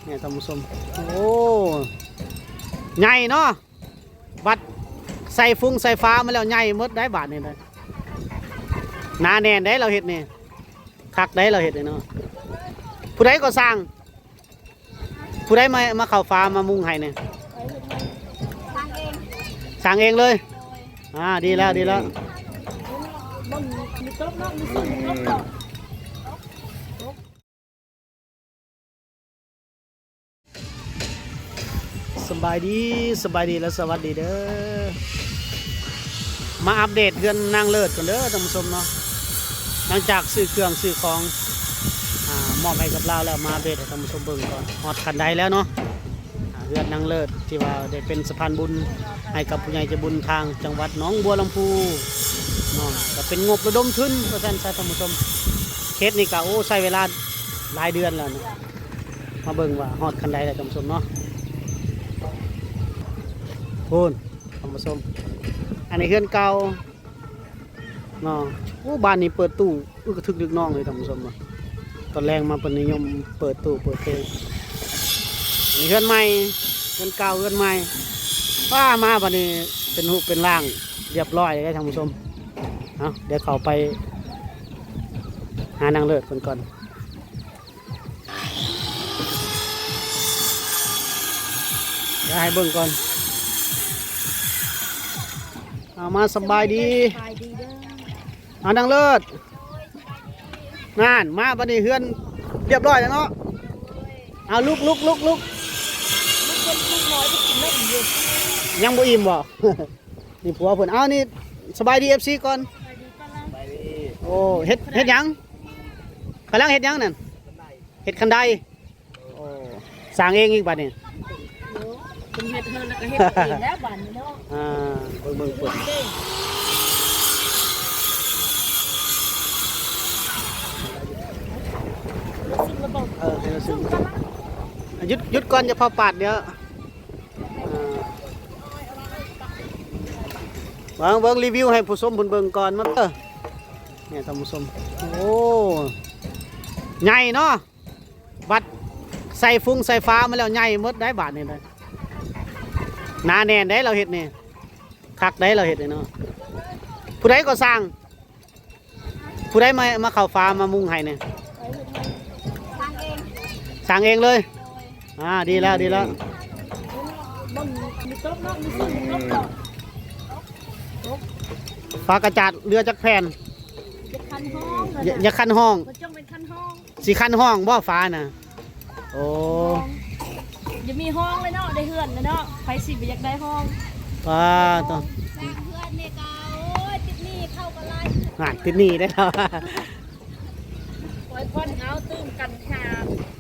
ນີ້ທ່ານຜູ້ຊົມ ໂອ້ ໃຫຍ່ເນາະ ບັດໃສ່ຟຸງໃສ່ຟ້າມາແລ້ວໃຫຍ່ໝົດໄດ໋ບາດນີ້ໄດ໋ ໜາແໜ້ນໄດ໋ ລາວເຮັດນີ້ ຄັກໄດ໋ ລາວເຮັດນີ້ເນາະ ຜູ້ໃດກໍຊ່າງ ຜູ້ໃດມາ ມາເຂົ້າຟ້າມາມຸງໃຫ້ນີ້ ສ້າງເອງເລີຍ ອ່າ ດີແລ້ວ ດີແລ້ວ. ສະບາຍດີ ສະບາຍດີ ແລະ ສະຫວັດດີເດີ ມາອັບເດດເຮືອນນາງເລີດກ່ອນເດີທ່ານຜູ້ຊົມເນາະ ຫຼັງຈາກຊື້ເຄື່ອງຊື້ຂອງ ອ່າ ມອບໃຫ້ກັບລາວແລ້ວ ມາອັບເດດໃຫ້ທ່ານຜູ້ຊົມເບິ່ງກ່ອນ ຮອດຂັ້ນໃດແລ້ວເນາະ ອ່າ ເຮືອນນາງເລີດທີ່ວ່າໄດ້ເປັນສະພານບຸນໃຫ້ກັບຜູ້ໃຫຍ່ໃຈບຸນທາງຈັງຫວັດໜອງບົວລຳພູເນາະ ກໍເປັນງົບລະດົມທຶນວ່າຊັ້ນຊະທ່ານຜູ້ຊົມ ເຮັດນີ້ກໍ ໂອ້ ໃຊ້ເວລາຫຼາຍເດືອນແລ້ວເນາະ ມາເບິ່ງວ່າຮອດຂັ້ນໃດແລ້ວທ່ານຜູ້ຊົມເນາະ ພຸ້ນທ່ານຜູ້ຊົມ ອັນນີ້ເຮືອນເກົ່າເນາະ ໂອ້ ບ້ານນີ້ເປີດຕູ້ອຶກກະທຶກລຶກໜອງເລີຍທ່ານຜູ້ຊົມເນາະ ຕອນແລງມາເພິ່ນນິຍົມເປີດຕູ້ເປີດເພງ ອັນນີ້ເຮືອນໃໝ່ ເຮືອນເກົ່າເຮືອນໃໝ່ ປ້າ ມາບັດນີ້ເປັນຮູບເປັນຮ່າງລຽບຮ້ອຍເລີຍທ່ານຜູ້ຊົມ ເອົາ ດຽວເຂົ້າໄປຫານາງເລີດເພິ່ນກ່ອນ. ດຽວໃຫ້ເບິ່ງກ່ອນ ເອົາມາ ສະບາຍດີ ສະບາຍດີເດີ ເອົານາງເລີດ ນັ້ນ ມາບັດນີ້ເຮືອນລຽບຮ້ອຍແລ້ວເນາະ ເອົາລຸກ ລຸກ ລຸກ ລຸກ ລູກເພິ່ນ ລູກນ້ອຍເພິ່ນກິນນມຢູ່ ຍັງບໍ່ອີ່ມບໍ່? ນີ້ຜົວເພິ່ນ ເອົານີ້ ສະບາຍດີ ເອັຟຊີ ກ່ອນ ສະບາຍດີ ໂອ້ ເຮັດ ເຮັດຫຍັງ? ກຳລັງເຮັດຫຍັງນັ້ນ? ເຮັດຄັນໄດ ໂອ້ ສ້າງເອງອີກບາດນີ້ ໂອ້ ເພິ່ນເຮັດເຮືອນແລ້ວກໍເຮັດເອງແລ້ວບາດນີ້ເນາະ ອ່າ ເບິ່ງ ເບິ່ງ ເປີດ ເອີ ໃຫ້ລາວຊຶມ ຢຸດ ຢຸດກ່ອນ ຢ່າເຜົາປາດ ດຽວ ອ່າ ເບິ່ງ ເບິ່ງ ຣີວິວໃຫ້ຜູ້ຊົມເພິ່ນເບິ່ງກ່ອນ ມາເດີ ນີ້ທ່ານຜູ້ຊົມ ໂອ້ ໃຫຍ່ເນາະ ບັດໃສ່ຟຸງໃສ່ຟ້າມາແລ້ວໃຫຍ່ໝົດໄດ໋ບາດນີ້ໄດ໋ ໜາແໜ້ນໄດ໋ ລາວເຮັດນີ້ ຄັກໄດ໋ ລາວເຮັດນີ້ເນາະ ຜູ້ໃດກໍຊ່າງ ຜູ້ໃດມາ ມາເຂົ້າຟ້າມາມຸງໃຫ້ນີ້ ສ້າງເອງ ສ້າງເອງເລີຍ ອ່າ ດີແລ້ວ ດີແລ້ວ ຝາກະຈາດເຫຼືອຈັກແຜ່ນ? ຢ່າຄັນຫ້ອງ ຢ່າ ຢ່າຄັນຫ້ອງ ບໍ່ຈ້ອງເປັນຄັນຫ້ອງ ຊິຄັນຫ້ອງບໍ່ຝານະ? ໂອ້ ຢ່າມີຫ້ອງເລີຍເນາະ ໄດ້ເຮືອນແລ້ວເນາະ ໃຜຊິບໍ່ຢາກໄດ້ຫ້ອງ ປາດໂທ້ ສ້າງເຮືອນນີ້ກໍ ໂອ້ຍ ຕິດໜີ້ເຂົ້າກໍຫຼາຍ ຫັ້ນ ຕິດໜີ້ໄດ້ແລ້ວ ໂອ້ຍ ຜ່ອນເອົາຕື່ມກັນຫາ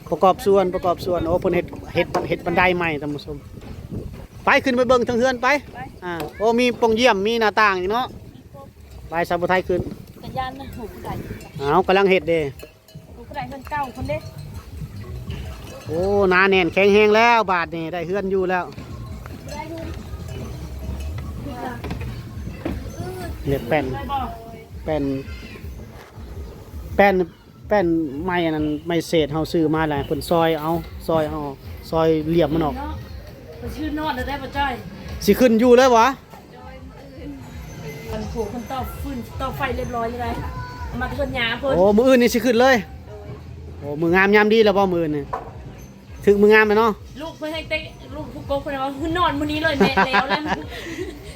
ປະກອບສ່ວນ ປະກອບສ່ວນ ໂອ້ ເພິ່ນເຮັດ ເຮັດ ເຮັດບັນໄດໃໝ່ທ່ານຜູ້ຊົມ ໄປ ຂຶ້ນໄປເບິ່ງເທິງເຮືອນໄປ ໄປ ອ່າ ໂອ້ ມີປ່ອງຢ້ຽມ ມີໜ້າຕ່າງອີກເນາະ ໄປ ສາວຜູ້ໄທຂຶ້ນ ກະຢ້ານນະ ໂຫ ຜູ້ໃດ ອ້າວ ກຳລັງເຮັດເດ້ ຜູ້ໃດເຮືອນເກົ່າພຸ້ນເດ້ ໂອ້ ໜາແໜ້ນແຂງແຮງແລ້ວ ບາດນີ້ໄດ້ເຮືອນຢູ່ແລ້ວ ເນຍ ແປ້ນ ແປ້ນ ແປ້ນ ແປ້ນໄມ້ອັນນັ້ນ ໄມ້ເສດເຮົາຊື້ມາແລ້ວ ເພິ່ນຊອຍເອົາ ຊອຍເອົາ ຊອຍຫຼຽມມັນອອກ ເນາະ ໄປຊື່ນອນແລ້ວໄດ້ບໍ່ຈ້ອຍ ຊິຂຶ້ນຢູ່ເລີຍຫວາ? ໂດຍ ມື້ອື່ນ ອັນຜູ້ເພິ່ນຕໍ່ຟືນຕໍ່ໄຟລຽບຮ້ອຍແລ້ວໄດ໋ ເອົາມາເທິນຍາເພິ່ນ ໂອ້ ມື້ອື່ນນີ້ຊິຂຶ້ນເລີຍ ໂດຍ ໂອ້ ມື້ງາມຍາມດີແລ້ວບໍ່ ມື້ອື່ນນີ້ ຖືກມື້ງາມແລ້ວເນາະ ລູກເພິ່ນໃຫ້ເຕະ ລູກຜູ້ກົກເພິ່ນວ່າ ນອນມື້ນີ້ເລີຍແມ່ ແລ້ວແລ້ວ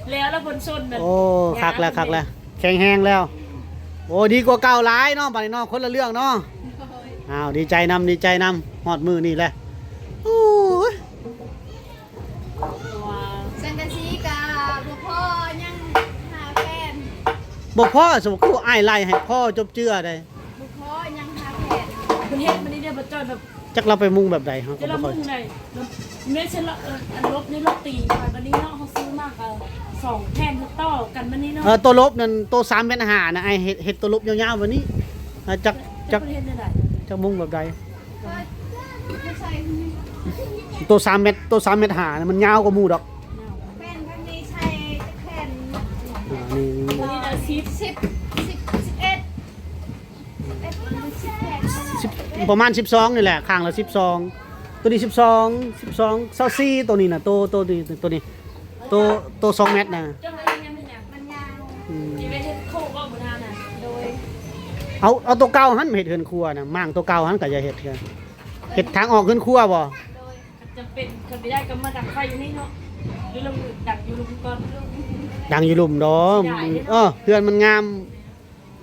ແລ້ວແລ້ວເພິ່ນຊົນນັ້ນ ໂອ້ ຄັກແລ້ວ ຄັກແລ້ວ ແຂງແຮງແລ້ວ ໂອ້ ດີກວ່າເກົ່າຫຼາຍເນາະ ບາດນີ້ເນາະ ຄົນລະເລື່ອງເນາະ ໂດຍ ອ້າວ ດີໃຈນຳ ດີໃຈນຳ ຮອດມື້ນີ້ແຫຼະ ໂອ້ຍ ສັງກະສີກະບໍ່ພໍ ຍັງຫ້າແຜ່ນ ບໍ່ພໍ ສົມມຸດຄືອ້າຍໄລ່ໃຫ້ພໍຈົບເຈື່ອໃດ ບໍ່ພໍ ຍັງຫ້າແຜ່ນ ເພິ່ນເຮັດມື້ນີ້ເດ້ ບໍ່ຈ່ອຍແບບ ຈັກລາວໄປມຸງແບບໃດ ເຮົາກໍບໍ່ຄ່ອຍ ແມ່ນຊັ້ນລະ ເອີ ອັນລົບນີ້ລົບຕີໄປບາດນີ້ເນາະ ເຮົາຊື້ມາກໍສອງແຜ່ນຕໍ່ກັນບາດນີ້ເນາະ ເອີ ໂຕລົບນັ້ນ ໂຕສາມແມັດຫ້ານະ ອ້າຍເຮັດ ເຮັດໂຕລົບຍາວໆບາດນີ້ ອ່າ ຈັກ ຈັກ ຈັກມຸງແບບໃດ ໂຕສາມແມັດ ໂຕສາມແມັດຫ້ານະ ມັນຍາວກວ່າໝູ່ດອກ ແຜ່ນແບບນີ້ໃສ່ຈັກແຜ່ນ ອ່າ ນີ້ ນີ້ລະສິບ ສິບ ສິບເອັດ ສິບ ປະມານສິບສອງນີ້ແຫຼະ ຂ້າງລະສິບສອງ ໂຕນີ້ສິບສອງ ສິບສອງ ຊາວສີ່ ໂຕນີ້ນະ ໂຕ ໂຕນີ້ ໂຕນີ້ ໂຕ ໂຕສອງແມັດນະ. ເຈົ້າເຮັດຫຍັງ ມັນຍາວ ອືມ ຊິໄປເຮັດໂຄບໍ່ມື້ໜ້ານະ. ໂດຍ ເອົາ ເອົາໂຕເກົ່າຫັ້ນມາເຮັດເຮືອນຄົວນະ ມ້າງໂຕເກົ່າຫັ້ນກະຢ່າເຮັດ ເຮັດທາງອອກເຮືອນຄົວບໍ່? ໂດຍ ຄັນຈຳເປັນ ຄັນໄປໄດ້ກໍມາດັງໄຟຢູ່ນີ້ເນາະ ຢູ່ລຸ່ມ ດັງຢູ່ລຸ່ມກ່ອນ ດັງຢູ່ລຸ່ມດອກ. ເອີ ເຮືອນມັນງາມ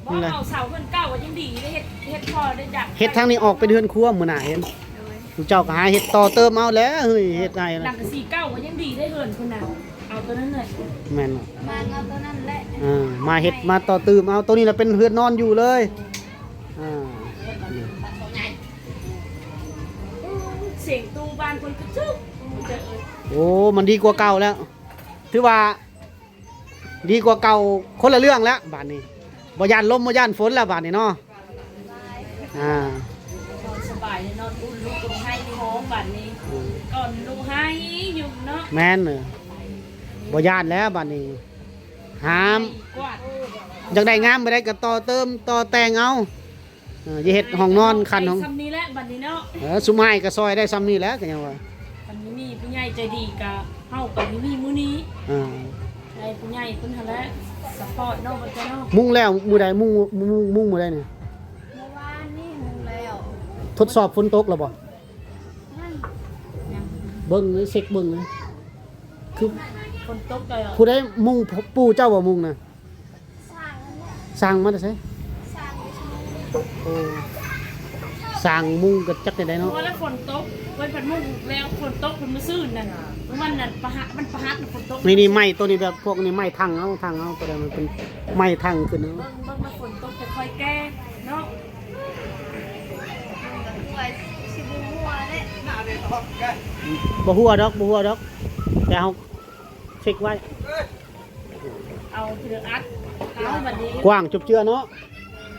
ບໍ່ ເອົາເສົາເຮືອນເກົ່າກໍຍັງດີເດ້ ເຮັດ ເຮັດພໍໄດ້ດັງ ເຮັດທາງນີ້ອອກເປັນເຮືອນຄົວ ມື້ໜ້າເຫັນ. ໂດຍ ເຈົ້າກໍຫາເຮັດຕໍ່ເຕີມເອົາແຫຼະ ເຮີ້ຍ ເຮັດໃຫ້ ຫຼັງກະສີເກົ່າກໍຍັງດີເດ້ ເຮືອນພຸ້ນນະ ເອົາໂຕນັ້ນແຫຼະ. ແມ່ນ ມາເອົາໂຕນັ້ນແຫຼະ ເອີ ມາເຮັດ ມາຕໍ່ຕື່ມເອົາ ໂຕນີ້ລະເປັນເຮືອນນອນຢູ່ເລີຍ. ອ່າ ສຽງຕູ້ບ້ານເພິ່ນກະຈຶກ ໂອ້ ມັນດີກວ່າເກົ່າແລ້ວ ຖືວ່າ ດີກວ່າເກົ່າຄົນລະເລື່ອງແລ້ວບາດນີ້ ບໍ່ຢ້ານລົມບໍ່ຢ້ານຝົນແລ້ວບາດນີ້ເນາະ. ອ່າ ນອນສະບາຍເລີຍ ນອນອຸ່ນ ລູກກໍໄຫ້ຮ້ອງບາດນີ້ ອືມ ກ່ອນລູກໄຫ້ຢູ່ເນາະ. ແມ່ນ ບໍ່ຢ້ານແລ້ວບາດນີ້ ຫາ ກວາດ ຢາກໄດ້ງາມປານໃດກໍຕໍ່ເຕີມຕໍ່ແຕ່ງເອົາ. ເອີ ຢ່າເຮັດຫ້ອງນອນຂັ້ນຫ້ອງ ຊ່ຳນີ້ແຫຼະບັດນີ້ເນາະ. ເອີ ຊຸມອ້າຍກໍຊ່ອຍໄດ້ຊ່ຳນີ້ແຫຼະ ກໍຍັງວ່າ ຄັນມີຜູ້ໃຫຍ່ໃຈດີກໍ ເຮົາກໍມີມື້ນີ້. ອ່າ ໃຫ້ຜູ້ໃຫຍ່ເພິ່ນຫັ້ນແຫຼະ ຊັບພອດເນາະ ເພິ່ນເນາະ. ມຸງແລ້ວມື້ໃດ? ມຸງ ມຸງ ມຸງມື້ໃດນີ້? ເມື່ອວານນີ້ມຸງແລ້ວ. ທົດສອບຝົນຕົກແລ້ວບໍ່? ຍັງ ຍັງ ເບິ່ງເລີຍ ເຊັກເບິ່ງເລີຍ ຄືຝົນຕົກໄດ້. ຜູ້ໃດມຸງ? ປູ່ເຈົ້າບໍ່ມຸງນະ? ສ້າງນັ້ນແຫຼະ. ສ້າງມາແຕ່ໃສ? ສ້າງຢູ່ຊະໂນດ. ໂອ້ ສ້າງມຸງກໍຈັກແນວໃດເນາະ. ໂອ້ ແລ້ວຝົນຕົກ ເພິ່ນພັດມຸງແລ້ວ ຝົນຕົກເພິ່ນມາຊື່ນນັ້ນ ມັນນັ້ນປະຫັດ ມັນປະຫັດ ມັນຝົນຕົກ. ນີ້ ນີ້ໄມ້ໂຕນີ້ແບບພວກນີ້ໄມ້ຖັງເອົາ ຖັງເອົາ ໂຕໃດມັນເປັນໄມ້ຖັງຂຶ້ນເອົາ. ເບິ່ງ ເບິ່ງມັນຝົນຕົກ ຄ່ອຍໆແກ້ເນາະ. ບໍ່ຮົ່ວດອກ ບໍ່ຮົ່ວດອກ ແຕ່ເຮົາ ເຊັກໄວ້ ເອົາເທື່ອອັດ ເອົາບັດນີ້ ກວ້າງຈົບເຈື່ອເນາະ.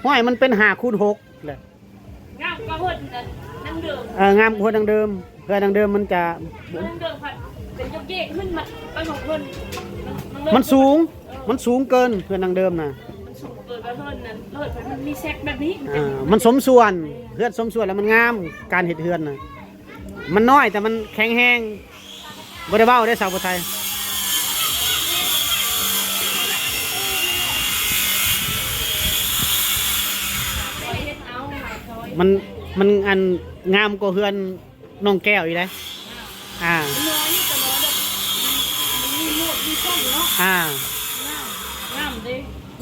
ຫ້ອຍ ມັນເປັນຫ້າຄູນຫົກແຫຼະ. ງາມກວ່າເຮືອນດັງເດີມ. ເອີ ງາມກວ່າເຮືອນດັງເດີມ. ເຮືອນດັງເດີມມັນຈະ ເຮືອນດັງເດີມພັດເປັນຍົກເຢກຂຶ້ນມາໄປຂອງເພິ່ນ. ມັນສູງ ເອີ ມັນສູງເກີນເຮືອນດັງເດີມນະ. ມັນສູງເກີນ ແລ້ວເຮືອນນັ້ນ ເຮືອນມັນມີແຊັກແບບນີ້. ອ່າ ມັນສົມສ່ວນ ເຮືອນສົມສ່ວນແລ້ວມັນງາມ ການເຮັດເຮືອນນະ. ມັນນ້ອຍແຕ່ມັນແຂງແຮງ ບໍ່ໄດ້ເວົ້າເດ້ສາວຜູ້ໄທ. ມັນ ມັນອັນງາມກວ່າເຮືອນນ້ອງແກ້ວອີກເດ້. ອ່າ ນ້ອຍຢູ່ ແຕ່ວ່າແບບມັນມີໂໝດມີຊ່ອງເນາະ. ອ່າ ງາມ ງາມເດ້.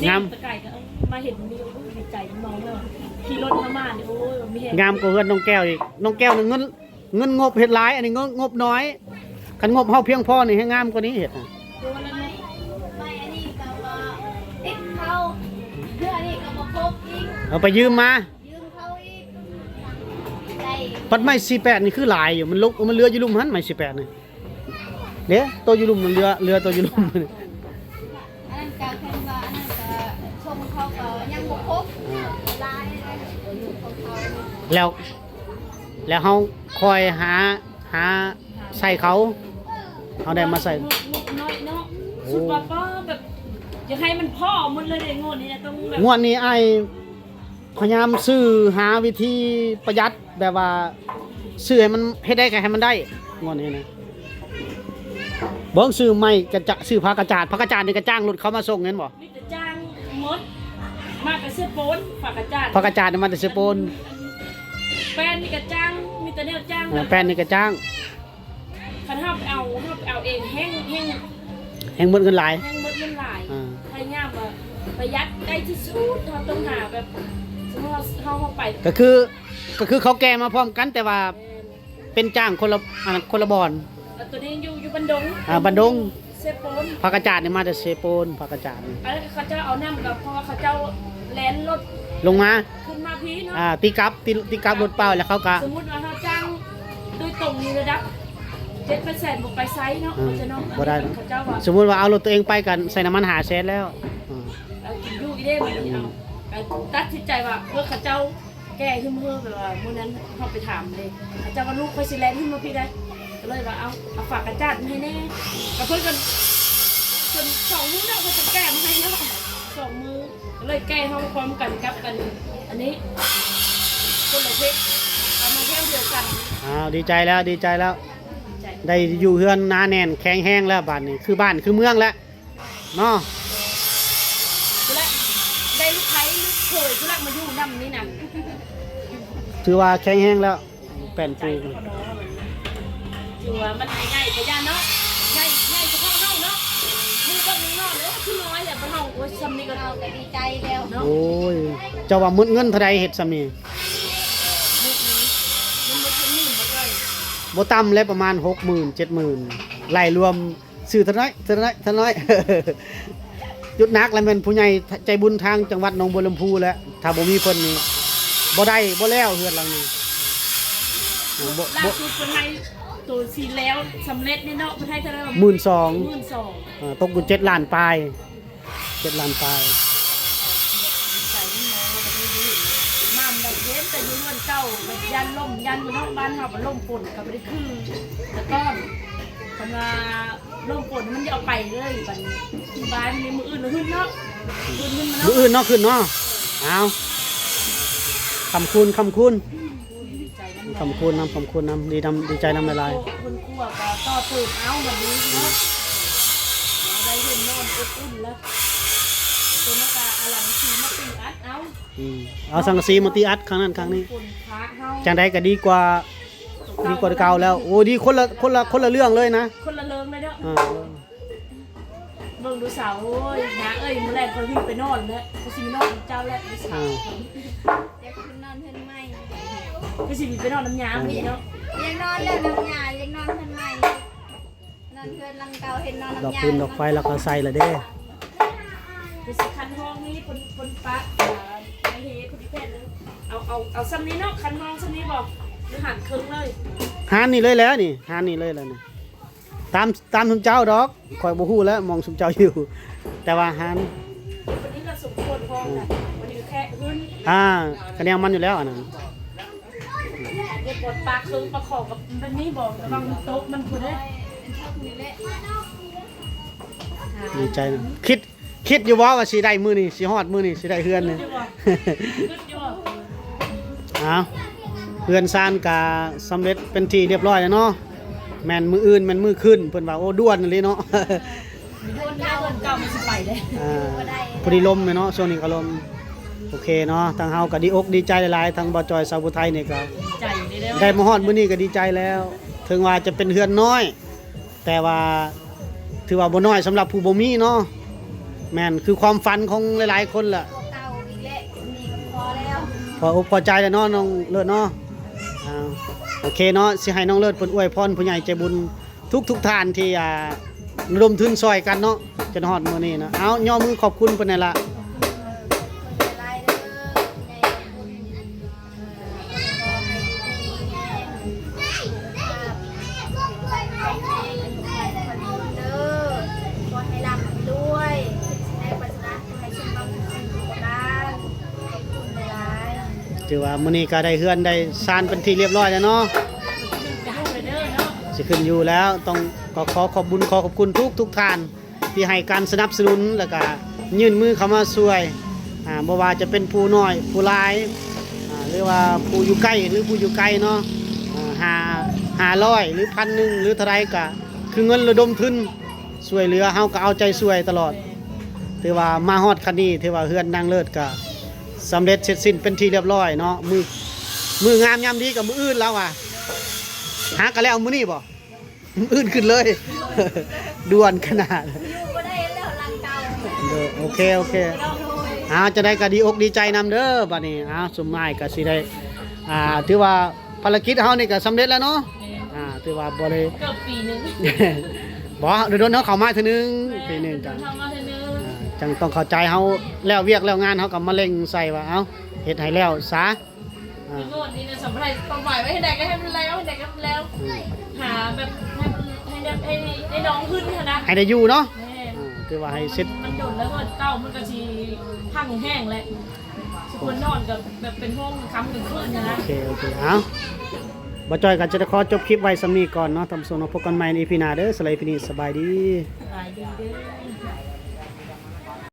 ງາມ ແມ່ນ ແຕ່ໄກກໍ ເອີ ມາເຫັນມີ ໂອ້ຍ ດີໃຈນ້ອງເນາະ. ຂີ່ລົດເຮົາມານີ້ ໂອ້ຍ ມີແຮງ ງາມກວ່າເຮືອນນ້ອງແກ້ວອີກ. ນ້ອງແກ້ວນີ້ເງິນ ເງິນງົບເຮັດຫຼາຍ ອັນນີ້ເງິນງົບນ້ອຍ. ຄັນງົບເຮົາພຽງພໍນີ້ແຮງງາມກວ່ານີ້ເຮັດນະ. ໄມ້ອັນນີ້ກໍວ່າຕິດເຂົາ ເຮືອອັນນີ້ກໍບໍ່ຄົບອີກ. ເອົາໄປຢືມມາ ຢືມເຂົາອີກ. ໄດ້ ບັດໄມ້ສີ່ແປດນີ້ຄືຫຼາຍຢູ່ ມັນລົກ ມັນເຫຼືອຢູ່ລຸ່ມຫັ້ນ ໄມ້ສີ່ແປດນີ້. ເດ້ ໂຕຢູ່ລຸ່ມ ເຫຼືອ ເຫຼືອໂຕຢູ່ລຸ່ມ. ອັນນັ້ນກະເພິ່ນວ່າ ອັນນັ້ນກະຊົງເຂົາກໍຍັງບໍ່ຄົບ ອ່າ ຫຼາຍ ແລ້ວ ແລ້ວເຮົາຄ່ອຍຫາ ຫາໃສ່ເຂົາ ເຮົາໄດ້ມາໃສ່ ງົບ ງົບນ້ອຍເນາະ. ໂອ້ ສຸດວ່າປ້າ ແບບ ຢາກໃຫ້ມັນພໍໝົດເລີຍເດ້ ງວດນີ້ນະ ຕ້ອງແບບ ງວດນີ້ອ້າຍ ພະຍາຍາມຊື້ຫາວິທີປະຢັດ ແບບວ່າຊື້ໃຫ້ມັນ ເຮັດໄດ້ກໍໃຫ້ມັນໄດ້ ງວດນີ້ນະ. ເບິ່ງ ຊື້ໄມ້ກະຈະ ຊື້ຜ້າກະຈາດ ຜ້າກະຈາດນີ້ກະຈ້າງລົດເຂົາມາສົ່ງແມ່ນບໍ່? ມີແຕ່ຈ້າງໝົດ ມາແຕ່ເຊໂປນ ຜ້າກະຈາດ ຜ້າກະຈາດນີ້ມາແຕ່ເຊໂປນ. ແປ້ນນີ້ກະຈ້າງ ມີແຕ່ແນວຈ້າງ. ເອີ ແປ້ນນີ້ກະຈ້າງ. ຄັນເຮົາໄປເອົາ ເຮົາໄປເອົາເອງແຮງ ແຮງ ແຮງໝົດເງິນຫຼາຍ ແຮງໝົດເງິນຫຼາຍ. ອ່າ ພະຍາຍາມວ່າປະຢັດໄດ້ທີ່ສຸດ ເຮົາຕ້ອງຫາແບບ ສົມມຸດວ່າເຮົາ ເຮົາ ເຮົາໄປ ກໍຄື ກໍຄືເຂົາແກ່ມາພ້ອມກັນ ແຕ່ວ່າ ແມ່ນ ເປັນຈ້າງຄົນລະ ອັນນັ້ນ ຄົນລະບ່ອນ. ແລ້ວໂຕນີ້ຢູ່ ຢູ່ບ້ານດົງ. ອ່າ ບ້ານດົງ ເຊໂປນ. ຜ້າກະຈາດນີ້ມາແຕ່ເຊໂປນ ຜ້າກະຈາດນີ້. ອັນນັ້ນເຂົາເຈົ້າເອົານຳ ກໍເພາະວ່າເຂົາເຈົ້າແລ່ນລົດລົງມາ ຂຶ້ນມາພີ້ເນາະ. ອ່າ ຕີກັບ ຕີ ຕີກັບລົດເປົ່າ ແລ້ວເຂົາກະ ສົມມຸດວ່າເຮົາຈ້າງໂດຍຕົງນີ້ລະດັບເຈັດແປດແສນ ບໍ່ໄປໃສເນາະ. ອ່າ ເພາະສະນັ້ນ ບໍ່ໄດ້ ອັນນີ້ເຂົາເຈົ້າວ່າ ສົມມຸດວ່າເອົາລົດຕົວເອງໄປ ກໍໃສ່ນ້ຳມັນຫ້າແສນແລ້ວ. ອ່າ ເອົາກິນຢູ່ອີເດ້ບັດນີ້. ເອົາ ກໍຕັດສິນໃຈວ່າ ເອີ ເຂົາເຈົ້າ ແກ່ຫຶມເຫີ ແບບວ່າມື້ນັ້ນເຮົາໄປຖາມເດ້ ເຂົາເຈົ້າວ່າ ລູກຂ້ອຍຊິແລ່ນຂຶ້ນມາພີ້ໄດ໋ ກໍເລີຍວ່າ ເອົາ ເອົາຝາກກະຈາດມາໃຫ້ແດ່. ກໍເພິ່ນກໍ ເພິ່ນສອງມື້ແລ້ວ ເພິ່ນກໍແກ່ມາໃຫ້ແລ້ວ ສອງມື້ ກໍເລີຍແກ່ເຮົາພ້ອມກັນກັບອັນ ອັນນີ້ ຄົນລະເພັດ ເອົາມາເຮັດ ນວດຽວກັນ. ອ້າວ ດີໃຈແລ້ວ ດີໃຈແລ້ວ ໄດ້ຢູ່ເຮືອນໜາແໜ້ນແຂງແຮງແລ້ວ ບາດນີ້ຄືບ້ານຄືເມືອງແລ້ວເນາະ. ພຸ້ນແຫຼະ ໄດ້ລູກໃຜລູກເຂີຍພຸ້ນແຫຼະມາຢູ່ນຳນີ້ນະ ຖືວ່າແຂງແຮງແລ້ວ. ແປ້ນປູ ຖືວ່າມັນໃຫຍ່ກະຢ້ານເນາະ ໃຫຍ່ ໃຫຍ່ສະເພາະເຮົາເນາະ ໝູ່ເບິ່ງນ້ອງເດ້ ຄືນ້ອຍແຫຼະ ເຮົາ ໂອ້ຍ ຊ່ຳນີ້ກະ ເຮົາກະດີໃຈແລ້ວເນາະ. ໂອ້ຍ ເຈົ້າວ່າໝົດເງິນເທົ່າໃດເຮັດຊ່ຳນີ້? ມັນໝົດເປັນໝື່ນບໍ່ຈ້ອຍ? ບໍ່ຕ່ຳແຫຼະ ປະມານຫົກໝື່ນ ເຈັດໝື່ນ ໄລ່ລວມ ຊື້ເທົ່ານ້ອຍ ເທົ່ານ້ອຍ ເທົ່ານ້ອຍ. ຈຸດໜັກລະແມ່ນຜູ້ໃຫຍ່ໃຈບຸນທາງຈັງຫວັດໜອງບົວລຳພູແຫຼະ ຖ້າບໍ່ມີເພິ່ນນີ້ບໍ່ໄດ້ ບໍ່ແລ້ວເຮືອນຫຼັງນີ້. ບໍ່ ບໍ່ ລ່າສຸດເພິ່ນໃຫ້ໂຕຊິແລ້ວສຳເລັດນີ້ເນາະ ເພິ່ນໃຫ້ເທົ່າໃດວະ? ໝື່ນສອງ ໝື່ນສອງ ເອີ ຕົກຢູ່ເຈັດລ້ານປາຍ ເຈັດລ້ານປາຍ. ໃຈມັນມອງແລ້ວມັນບໍ່ດີ ນ້ຳແບບເຢັນ ແຕ່ຢູ່ເຮືອນເກົ່າແບບຢ້ານລົມ ຢ້ານບໍ່ເນາະ ບ້ານເຮົາກະລົມຝົນກະບໍ່ໄດ້ຄືແຕ່ກ່ອນ ຄັນວ່າ ລົມຝົນມັນຈະເອົາໄປເລີຍ ບັດນີ້ບາຍມື້ອື່ນລະຫຶ້ນເນາະ ຫຶ້ນ ຫຶ້ນມາເນາະ ມື້ອື່ນເນາະ ຂຶ້ນເນາະ. ອ້າວ ຄຳຄູນ ຄຳຄູນ ດີໃຈນຳ ຄຳຄູນນຳ ຄຳຄູນນຳ ດີນຳ ດີໃຈນຳຫຼາຍໆ. ຄົນຄົວກະຕໍ່ຕື່ມເອົາບັດນີ້ເນາະ ໄດ້ເຫັນນອນອົບອຸ່ນລະ ຕົວນັ້ນກະເອົາສັງກະສີມາຕີອັດເອົາ ອືມ ເອົາສັງກະສີມາຕີອັດຂ້າງນັ້ນຂ້າງນີ້ ຄົນພະເຮົາ ຈັ່ງໃດກະດີກວ່າ ດີກວ່າເກົ່າແລ້ວ. ໂອ້ ດີຄົນລະ ຄົນລະ ຄົນລະເລື່ອງເລີຍນະ ຄົນລະເລື່ອງເລີຍເນາະ. ອ່າ ເບິ່ງດູສາວ ໂອ້ຍ ນ້າເອີຍ ມື້ແລງຂ້ອຍຫຶ້ນໄປນອນແລ້ວ ຂ້ອຍຊິໄປນອນນຳເຈົ້າແລ້ວ ດູສາວ. ອ່າ ຢາກຂຶ້ນນອນເຮືອນໃໝ່ ຄືຊິໄປນອນນຳຍາມື້ນີ້ເນາະ ຢາກນອນແລ້ວນຳຍາ ຢາກນອນເຮືອນໃໝ່ ນອນເຮືອນຫຼັງເກົ່າ ເຫັນນອນນຳຍາ ດອກຟືນດອກໄຟລາວກະໃສ່ລະເດ້. ຄືຊິຄັນຫ້ອງນີ້ເພິ່ນ ເພິ່ນປະ ອ່າ ໃຫ້ເຮັດເພິ່ນແຜ່ນ ເອົາ ເອົາ ເອົາຊ່ຳນີ້ເນາະ ຄັນຫ້ອງຊ່ຳນີ້ບໍ ຫຼືຫານເຄິ່ງເລີຍ? ຫານນີ້ເລີຍແຫຼະນີ້ ຫານນີ້ເລີຍແຫຼະນີ້ ຕາມ ຕາມຊຸມເຈົ້າດອກ ຂ້ອຍບໍ່ຮູ້ແຫຼະ ໝ່ອງຊຸມເຈົ້າຢູ່ ແຕ່ວ່າຫານ ວັນນີ້ກະສົມຄວນຫ້ອງນະ ວັນນີ້ກະແຄະຂຶ້ນ ອ່າ ກະແນວມັນຢູ່ແລ້ວອັນນັ້ນ. ເຮັດບົດປາເຄິ່ງປາຂອງກັບແບບນີ້ບໍ ລະວັງມັນຕົກມັນພຸ້ນເດ້. ດີໃຈນະ ຄິດ ຄິດຢູ່ບໍ່ວ່າຊິໄດ້ມື້ນີ້ ຊິຮອດມື້ນີ້ ຊິໄດ້ເຮືອນນີ້? ຄິດຢູ່ບໍ່? ອ້າວ ເຮືອນຊານກະສຳເລັດເປັນທີ່ລຽບຮ້ອຍແລ້ວເນາະ ແມ່ນມື້ອື່ນແມ່ນມື້ຂຶ້ນ ເພິ່ນວ່າ ໂອ້ ດ່ວນອີ່ຫຼີເນາະ. ອ່າ ພໍດີລົມແມ່ນເນາະ ຊ່ວງນີ້ກະລົມ ໂອເຄເນາະ ທາງເຮົາກະດີອົກດີໃຈຫຼາຍໆ ທາງບ່າວຈ່ອຍສາວຜູ້ໄທນີ້ກະ ໃຈເດ້ ໄດ້ມາຮອດມື້ນີ້ກະດີໃຈແລ້ວ ເຖິງວ່າຈະເປັນເຮືອນນ້ອຍ ແຕ່ວ່າຖືວ່າບໍ່ນ້ອຍສຳລັບຜູ້ບໍ່ມີເນາະ ແມ່ນຄືຄວາມຝັນຂອງຫຼາຍໆຄົນແຫຼະ ພໍອົກພໍໃຈແລ້ວເນາະ ນ້ອງເລີດເນາະ. ອ່າ ໂອເຄເນາະ ຊິໃຫ້ນ້ອງເລີດເພິ່ນອວຍພອນຜູ້ໃຫຍ່ໃຈບຸນ ທຸກໆທ່ານທີ່ ອ່າ ລະດົມທຶນຊ່ອຍກັນເນາະ ຈົນຮອດມື້ນີ້ເນາະ. ເອົາ ຍໍມືຂອບຄຸນເພິ່ນແດ່ລະ. ຖືວ່າມື້ນີ້ກະໄດ້ເຮືອນໄດ້ຊານເປັນທີ່ລຽບຮ້ອຍແລ້ວເນາະ ຊິຂຶ້ນຢູ່ແລ້ວ ຕ້ອງ ກໍຂໍຂອບບຸນຂໍຂອບຄຸນທຸກໆທ່ານທີ່ໃຫ້ການສະໜັບສະໜູນ ແລ້ວກະຍື່ນມືເຂົ້າມາຊ່ວຍ ອ່າ ບໍ່ວ່າຈະເປັນຜູ້ນ້ອຍຜູ້ຫຼາຍ ອ່າ ຫຼືວ່າຜູ້ຢູ່ໃກ້ ຫຼືຜູ້ຢູ່ໄກເນາະ ອ່າ ຫ້າ ຫ້າຮ້ອຍ ຫຼື ພັນໜຶ່ງ ຫຼືເທົ່າໃດ ກະຄືເງິນລະດົມທຶນ ຊ່ວຍເຫຼືອ ເຮົາກະເອົາໃຈຊ່ວຍຕະຫຼອດ. ຖືວ່າມາຮອດຄັນນີ້ ຖືວ່າເຮືອນນາງເລີດກະສຳເລັດເສັດສິ້ນເປັນທີ່ລຽບຮ້ອຍເນາະ. ມື້ ມື້ງາມຍາມດີກະມື້ອື່ນລາວວ່າ ຫາກະແລ້ວມື້ນີ້ບໍ? ມື້ອື່ນຂຶ້ນເລີຍ ດ່ວນຂະໜາດ. ຢູ່ບໍ່ໄດ້ແລ້ວຫຼັງເກົ່າ. ໂອເຄ ໂອເຄ ເອົາ ຈັ່ງໃດກະດີອົກດີໃຈນຳເດີ. ບາດນີ້ ເອົາ ຊຸມອ້າຍກະຊິໄດ້ ອ່າ ຖືວ່າ ພາລະກິດເຮົານີ້ກະສຳເລັດແລ້ວເນາະ. ແມ່ນ ອ່າ ຖືວ່າບໍ່ໄດ້ ເກືອບປີໜຶ່ງ ບໍ່ ດົນໆເຮົາເຂົ້າມາເທື່ອໜຶ່ງ. ແມ່ນ ປີໜຶ່ງກະ ດົນໆເຮົາມາເທື່ອໜຶ່ງ. ອ່າ ຈັ່ງຕ້ອງເຂົ້າໃຈເຮົາ ແລ້ວວຽກແລ້ວງານເຮົາກະມາເລັ່ງໃສ່ວ່າ ເອົ້າ ເຮັດໃຫ້ແລ້ວຊະ. ອ່າ ງວດນີ້ນະ ສຳລັບເປົ້າໝາຍໄວ້ ເຮັດໃດກະໃຫ້ມັນແລ້ວ ເຮັດໃດກະໃຫ້ມັນແລ້ວ. ອືມ ຫາແບບໃຫ້ມັນ ໃຫ້ໄດ້ ໃຫ້ ໃຫ້ນ້ອງຂຶ້ນຫັ້ນນະ ໃຫ້ໄດ້ຢູ່ເນາະ. ແມ່ນ ອ່າ ຖືວ່າໃຫ້ເສັດ ມັນດົນແລ້ວ ເຮືອນເກົ່າມັນກະຊິພັງແຮງແຫຼະ. ສຸຄົນນອນກະແບບເປັນໂຮງກາງຄ່ຳກາງຄືນຫັ້ນນະ. ໂອເຄ ໂອເຄ ເອົາ ບ່າວຈ່ອຍກະຈະໄດ້ຂໍຈົບຄລິບໄວ້ຊ່ຳນີ້ກ່ອນເນາະ ທ່ານຜູ້ຊົມເນາະ. ພົບກັນໃໝ່ໃນອີພີໜ້າເດີ. ສຳລັບອີພີນີ້ ສະບາຍດີ ສະບາຍດີເດີ.